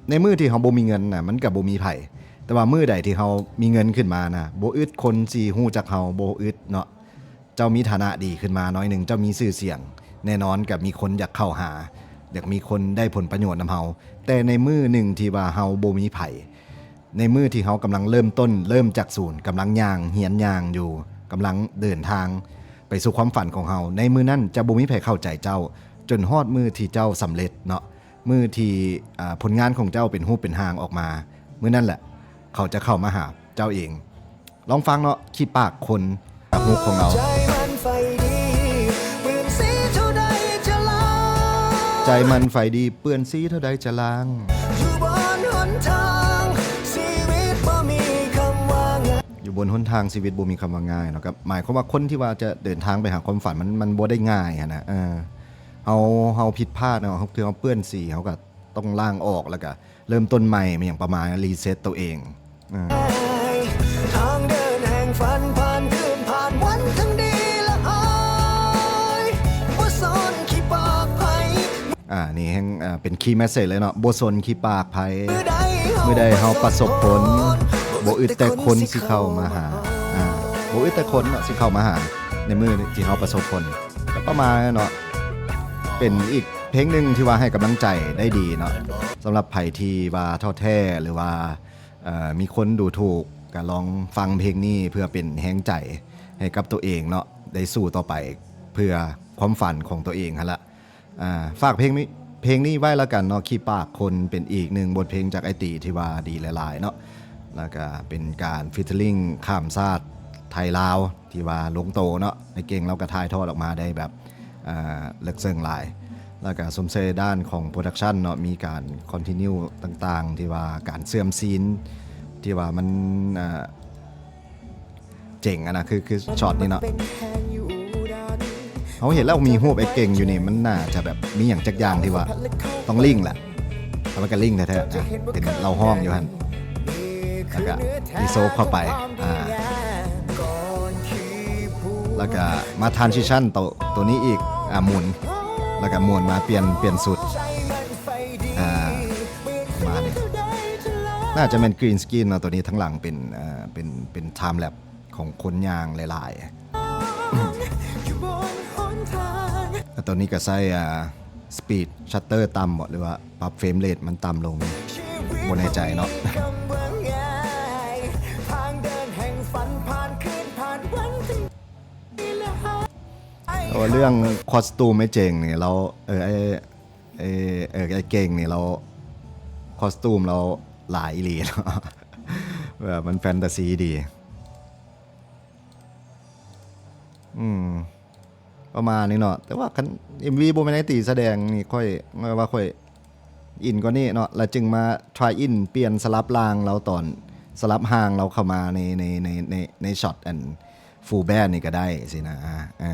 ໃນມື້ທີ່ເຮົາບໍ່ມີເງິນນະ ມັນກໍບໍ່ມີໃຜ, ແຕ່ວ່າມື້ໃດທີ່ເຮົາມີເງິນຂຶ້ນມານະ ບໍ່ອຶດຄົນຊິຮູ້ຈັກເຮົາ, ບໍ່ອຶດເນາະ. ເຈົ້າມີຖານະດີຂຶ້ນມາໜ້ອຍໜຶ່ງ, ເຈົ້າມີຊື່ສຽງ, ແນ່ນອນກໍມີຄົນຢາກເຂົ້າຫາ, ຢາກມີຄົນໄດ້ຜົນປະໂຫຍດນຳເຮົາ. ແຕ່ໃນມື້ໜຶ່ງທີ່ວ່າເຮົາບໍ່ມີໃຜ, ໃນມື້ທີ່ເຮົາກຳລັງເລີ່ມຕົ້ນ, ເລີ່ມຈາກສູນ, ກຳລັງຍ່າງ, ຮຽນຍ່າງຢູ່, ກຳລັງເດີນທາງໄປສູ່ຄວາມຝັນຂອງເຮົາ, ໃນມື້ນັ້ນຈະບໍ່ມີໃຜເຂົ້າໃຈເຈົ້າ, ຈົນຮອດມື້ທີ່ເຈົ້າສຳເລັດເນາະ. ມື້ທີ່ ອ່າ ຜົນງານຂອງເຈົ້າເປັນຮູບເປັນຮ່າງອອກມາ, ມື້ນັ້ນແຫຼະເຂົາຈະເຂົ້າມາຫາເຈົ້າເອງ. ລອງຟັງເນາະ, ຂີ້ປາກຄົນ ປາກຮຸກຂອງເຮົາ. ໃຈມັນໄຟດີ ເປື້ອນສີເທົ່າໃດຈະລ້າງ, ໃຈມັນໄຟດີ ເປື້ອນສີເທົ່າໃດຈະລ້າງ, ຢູ່ບົນຫົນທາງຊີວິດບໍ່ມີຄຳວ່າງ່າຍ, ຢູ່ບົນຫົນທາງຊີວິດບໍ່ມີຄຳວ່າງ່າຍເນາະ. ກໍໝາຍຄວາມວ່າຄົນທີ່ວ່າຈະເດີນທາງໄປຫາຄວາມຝັນ ມັນ ມັນບໍ່ໄດ້ງ່າຍຫັ້ນນະ. ເອີ ເຮົາ ເຮົາຜິດພາດເນາະ, ເຮົາ ຄືເຮົາເປື້ອນສີ ເຮົາກໍຕ້ອງລ້າງອອກ ແລ້ວກໍ ເລີ່ມຕົ້ນໃໝ່ ແມ່ນຫຍັງປະມານ reset ຕົວເອງ. ເອີ ທາງເດີນແຫ່ງຝັນ ຜ່ານຄືນຜ່ານວັນທັງດີ ແລະ ຮ້າຍ ບໍ່ສົນຂີ້ປາກໃຜ. ອ່າ ນີ້ແຮ່ງ ອ່າ ເປັນ key message ເລີຍເນາະ, ບໍ່ສົນຂີ້ປາກໃຜ. ມື້ໃດເຮົາປະສົບຜົນ ບໍ່ອຶດແຕ່ຄົນຊິເຂົ້າມາຫາ, ອ່າ ບໍ່ອຶດແຕ່ຄົນເນາະ ຊິເຂົ້າມາຫາ ໃນມື້ທີ່ເຮົາປະສົບຜົນ. ກໍປະມານນັ້ນເນາະ, ເປັນອີກເພງໜຶ່ງທີ່ວ່າໃຫ້ກຳລັງໃຈໄດ້ດີເນາະ. ສຳລັບໃຜທີ່ວ່າທໍ້ແທ້ ຫຼືວ່າ ເອີ ມີຄົນດູຖູກ ກໍລອງຟັງເພງນີ້ເພື່ອເປັນແຮງໃຈໃຫ້ກັບຕົວເອງເນາະ, ໄດ້ສູ້ຕໍ່ໄປເພື່ອຄວາມຝັນຂອງຕົວເອງຫັ້ນລະ. ອ່າ ຝາກເພງນີ້ ເພງນີ້ໄວ້ລະກັນເນາະ, ຂີ້ປາກຄົນ ເປັນອີກໜຶ່ງບົດເພງຈາກອ້າຍຕີທີ່ວ່າດີຫຼາຍໆເນາະ, ແລ້ວກະເປັນການ featuring ຂ້າມຊາດໄທລາວ ທີ່ວ່າລົງໂຕເນາະ, ອ້າຍເກັ່ງລາວກະຖ່າຍທອດອອກມາໄດ້ແບບ ອ່າ ເລິກເຊິ່ງຫຼາຍ. ແລ້ວກະຊົມເຊີຍດ້ານຂອງ production ເນາະ, ມີການ continue ຕ່າງໆ ທີ່ວ່າການເຊື່ອມຊີນ ທີ່ວ່າມັນ ອ່າ ເຈັງຫັ້ນນະ, ຄື ຄືຊັອດນີ້ເນາະ. ເຮົາເຫັນແລ້ວມີຮູບອ້າຍເກັ່ງຢູ່ນີ້ ມັນໜ້າຈະແບບມີຫຍັງຈັກຢ່າງທີ່ວ່າຕ້ອງລິ້ງແຫຼະ, ແລ້ວມັນກໍລິ້ງແທ້ໆນະ, ເຫັນລາວຮ້ອງຢູ່ຫັ້ນ ແລ້ວກໍມີໂຊບເຂົ້າໄປ ອ່າ ແລ້ວກໍມາ transition ໂຕ ໂຕນີ້ອີກ ອ່າ ໝູນ ແລ້ວກໍໝູນມາປ່ຽນ ປ່ຽນຊຸດ ອ່າ ປະມານນີ້. ໜ້າຈະແມ່ນ green screen ເນາະ, ໂຕນີ້ທາງຫຼັງເປັນ ເປັນ ເປັນ time lapse ຂອງຄົນຍ່າງຫຼາຍໆ. ແລ້ວຕອນນີ້ກໍໃຊ້ ອ່າ speed shutter ຕ່ຳບໍ ຫຼືວ່າປັບ frame rate ມັນຕ່ຳລົງ ບໍ່ແນ່ໃຈເນາະ. ໂອ້ ເລື່ອງ costume ອ້າຍເຈັງນີ້ ລາວ ເອີ ໄອ້ ເອີ ເອີ ໄອ້ເກັ່ງນີ້ ລາວ costume ລາວຫຼາຍອີ່ຫຼີເນາະ, ແບບມັນແຟນຕາຊີດີ. ອືມ ປະມານນີ້ເນາະ, ແຕ່ວ່າຄັນ ເອັມວີ ບໍ່ແມ່ນໄອ້ຕີສະແດງນີ້ ຂ້ອຍ ຂ້ອຍວ່າຂ້ອຍອິນກວ່ານີ້ເນາະ, ແລ້ວຈຶ່ງມາ try in ປ່ຽນ ສະຫຼັບຮ່າງລາວ ຕອນສະຫຼັບຮ່າງລາວເຂົ້າມາໃນ ໃນ ໃນ ໃນ ໃນຊັອດອັນ full band ນີ້ກໍໄດ້ຊີ້ນະ. ອ່າ ເອີ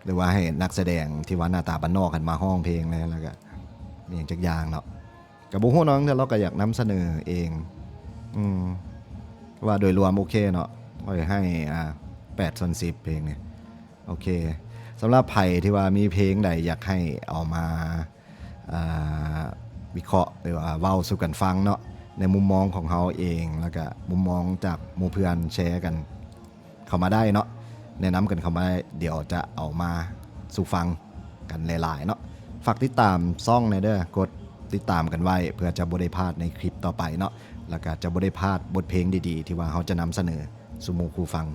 ຫຼືວ່າໃຫ້ນັກສະແດງທີ່ວ່າໜ້າຕາບ້ານນອກຫັ້ນມາຮ້ອງເພງແລ້ວ ແລ້ວກໍມີຫຍັງຈັກຢ່າງເນາະ, ກໍບໍ່ຮູ້ເນາະ, ແຕ່ລາວກໍຢາກນຳສະເໜີເອງ. ອືມ ວ່າໂດຍລວມໂອເຄເນາະ, ຂ້ອຍໃຫ້ ອ່າ ແປດສ່ວນສິບເພງນີ້. ໂອເຄ ສຳລັບໃຜທີ່ວ່າມີເພງໃດຢາກໃຫ້ເອົາມາ ອ່າ ວິເຄາະ ຫຼືວ່າເວົ້າສູ່ກັນຟັງເນາະ, ໃນມຸມມອງຂອງເຮົາເອງ ແລ້ວກະມຸມມອງຈາກໝູ່ເພື່ອນ ແຊກັນເຂົ້າມາໄດ້ເນາະ, ແນະນຳກັນເຂົ້າມາໄດ້, ດຽວຈະເອົາມາສູ່ຟັງກັນຫຼາຍໆເນາະ. ຝາກຕິດຕາມຊ່ອງແດ່ເດີ້, ກົດຕິດຕາມກັນໄວ້ ເພື່ອຈະບໍ່ໄດ້ພາດໃນຄລິບຕໍ່ໄປເນາະ, ແລ້ວກະຈະບໍ່ໄດ້ພາດບົດເພງດີໆ ທີ່ວ່າເຮົາຈະນຳສະເໜີສູ່ໝູ່ຄູ່ຟັງ.